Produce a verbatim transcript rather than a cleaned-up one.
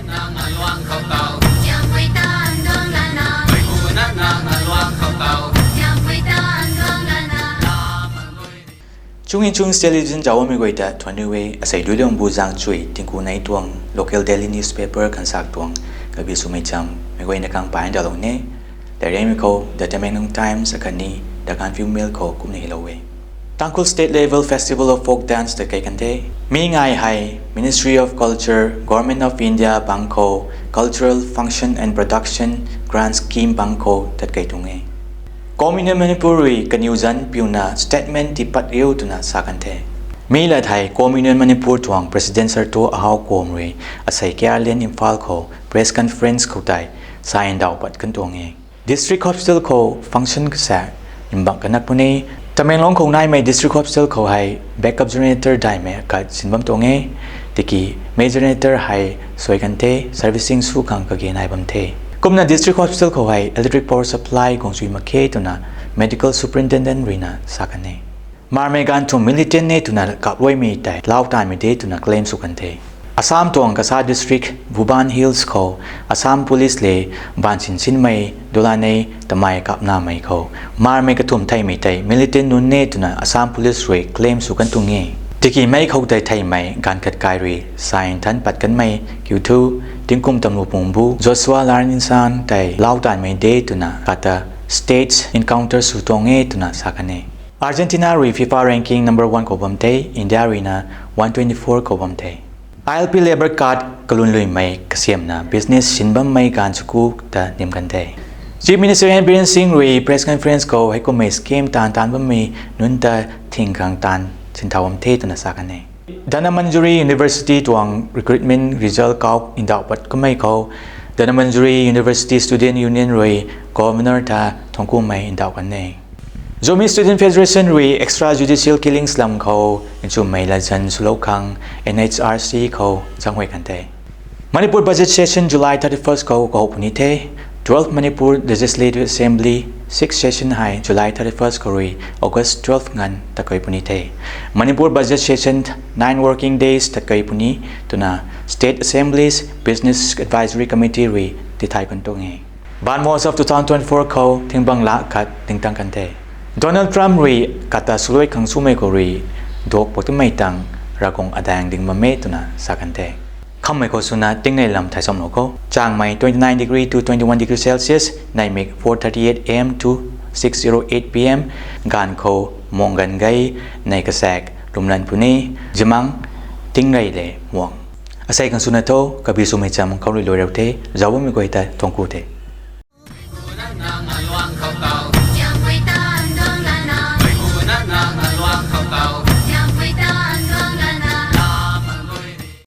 Nang aluang khou tau. Siampui tan duang lana. Mei pu na nang aluang khou tau. Siampui tan duang lana. Chunginchungs Television zauc bammei guay ta thuanc riu e. Asei dui lung bu zaeng chui tingku nei tuang local daily newspaper kansak tuang kabi swmei cham mei guayna kang pai ndalou ne. Tei rengmei khou The Tamenglong Times akhatni The Gaanphiu Mail khou kumna hylou e. Tangkhul State Level Festival of Folk Dance tat kei kan the. Mi ngai hei Ministry of Culture, Government of India bangc khou Cultural Function and Production Grant Scheme bangc khou tat kei tuang e. Communion Manipur rui kaniw zanc piuna statement tipat riu twna sa kan the. Mi lat hei Communion Manipur tuang President Sarto Ahao Kom rui asei K R Lane Imphal khou press conference khou tei sa ndauh pat kan tuang e. District Hospital khou function kasaek mbak kanak puni. Tamenglong khou naimei District Hospital khou hei backup generator daihmei akhat sin bam tuang e. Tiki mei generator hei suai kan the, servicing sw khang kage nai bam the. Kumna District Hospital khou hei electric power supply guang chui mak khe twna Medical Superintendent ruina sa kan e. Marmei ganv thum militant ne twna kap luaimei tei lau tanmei de twna claim sw kan the. Assam tuang Kasa District, Bhuban Hills khou Assam Police le baanv sinsinmei dulanei tamei kapnamei khou marmei kathumh theimei tei militant nunc ne twna Assam Police rui claim sw kan tuang e. Tiki mei khou tei theimei ganv khat kai rui sa nthan pat kanmei kiu thu, tingkum tamlu pungbu Joshua Larinsan tei lau tanmei de twna kata stage encounter sw tuang e twna sa kan e. Argentina rui FIFA ranking number one khou bam the, India ruina one twenty four khou bam the. I L P Labour Card kalun luimei kasiamna business sin bammei ganv chaku ta nim kan the. Chief Minister N Biren Singh rui press conference khou heikummei scheme taanv taanv bammei nunc ta thing khang taanv sinthau bam the twna sa kan e. Dhanamanjuri University tuang recruitment result kau ndauh pat kamei khou Dhanamanjuri University Student Union rui Governor ta thuanckumei ndauh kan e. Zomi Student Federation rui extrajudicial killings lam khou nchumhmei latzan swlou khang N H R C khou zaenghuay kan the. Manipur budget session July thirty-first khou kahou puni the. Twelfth Manipur Legislative Assembly sixth session hei July thirty-first khou rui August twelve nganv tatkei puni the. Manipur budget session nine working days tatkei puni twna State Assembly's Business Advisory Committee rui tithay kan tuang e. Baanv Mahotsav two thousand twenty-four khou thingbang lak khat tingtang kan the. Donald Trump rui kata swluai khang swmei khou rui duak paktumei tang Ravguangc adaeng ding bam e twna sa kan the. Khammei khou swna tingnei lam thai samlou khou changmei twenty-nine degree to twenty-one degree Celsius, neihmik four thirty-eight A M to six zero eight P M, ganv khou muang ganv gei, nei kasaek lwmlan puni, zimang tingrey le muang. Asei khang swna tho, kabi swmei cham khou rui luai rau the, zauc bammei guay ta thuancku the.